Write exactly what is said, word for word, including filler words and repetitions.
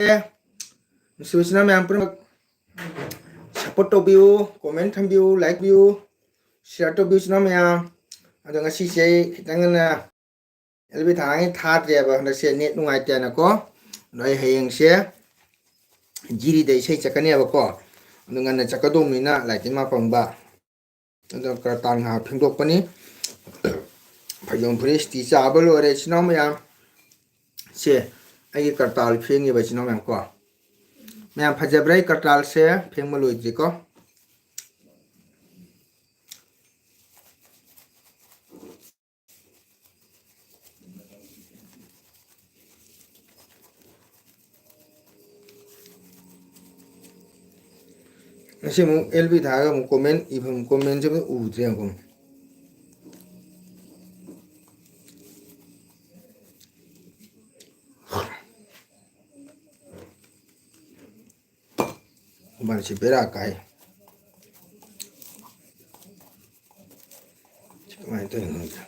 ꯅꯨꯡꯁꯤꯕ ꯏꯆꯤꯟ ꯏꯅꯥꯎ ꯃꯌꯥꯝ ꯄꯨꯝꯅꯃꯛ support ꯇꯧꯕꯤꯌꯨ, comment ꯊꯝꯕꯤꯌꯨ, like ꯕꯤꯌꯨ, share ꯇꯧꯕꯤꯌꯨ ꯏꯆꯤꯟ ꯏꯅꯥꯎ ꯃꯌꯥꯝ꯫ ꯑꯗꯣ ꯉꯁꯤꯁꯦ ꯑꯩ ꯈꯤꯇꯪ ꯉꯟꯅ ꯑꯦꯜ ꯕꯤ ꯊꯥꯡꯒꯤ ꯊꯥꯗ꯭ꯔꯦꯕ, ꯍꯟꯗꯛꯁꯦ net ꯅꯨꯡꯉꯥꯏꯇꯦꯅꯀꯣ꯫ ꯑꯗꯣ ꯑꯩ ꯍꯌꯦꯡꯁꯦ ꯖꯤꯔꯤꯗ ꯏꯁꯩ ꯆꯠꯀꯅꯦꯕꯀꯣ꯫ ꯑꯗꯣ ꯉꯟꯅ ꯆꯠꯀꯗꯧꯕꯅꯤꯅ ꯂꯥꯏꯇꯤꯟ ꯃꯥ ꯄꯪꯕ꯫ ꯑꯗꯣ ꯀꯔꯇꯥꯟ ꯉꯥꯏꯍꯥꯛ ꯐꯦꯡꯗꯣꯛꯄꯅꯤ꯫ ꯐꯩꯖꯣꯝ ꯐꯨꯔꯤꯠ ꯏꯁꯇꯤ ꯆꯥꯕ ꯂꯣꯏꯔꯦ ꯏꯆꯤꯟ ꯏꯅꯥꯎ ꯃꯌꯥꯝ꯫ ꯁꯦ, ꯑꯩꯒꯤ ꯀꯔꯇꯥꯟ ꯐꯦꯡꯉꯤꯕ ꯏꯆꯤꯟ ꯏꯅꯥꯎ ꯃꯌꯥꯝ ꯀꯣ꯫ ꯃꯌꯥꯝ ꯐꯖꯕ꯭ꯔꯥ? ꯑꯩ ꯀꯔꯇꯥꯟꯁꯦ ꯐꯦꯡꯕ ꯂꯣꯏꯗ꯭ꯔꯤꯀꯣ꯫ ꯉꯁꯤ ꯑꯃꯨꯛ ꯑꯦꯜ ꯕꯤ ꯊꯥꯔꯒ ꯑꯃꯨꯛ comment ꯏꯐꯝ, commentꯁꯦ ꯑꯃꯨꯛ ꯎꯗ꯭ꯔꯦ ꯑꯃꯨꯛ꯫ ꯃꯥꯁꯤ ꯕꯦꯔꯥ ꯀꯥꯏ꯫ ꯁꯤ ꯀꯃꯥꯏꯅ ꯇꯧꯔꯤꯅꯣ ꯈꯪꯗꯦ꯫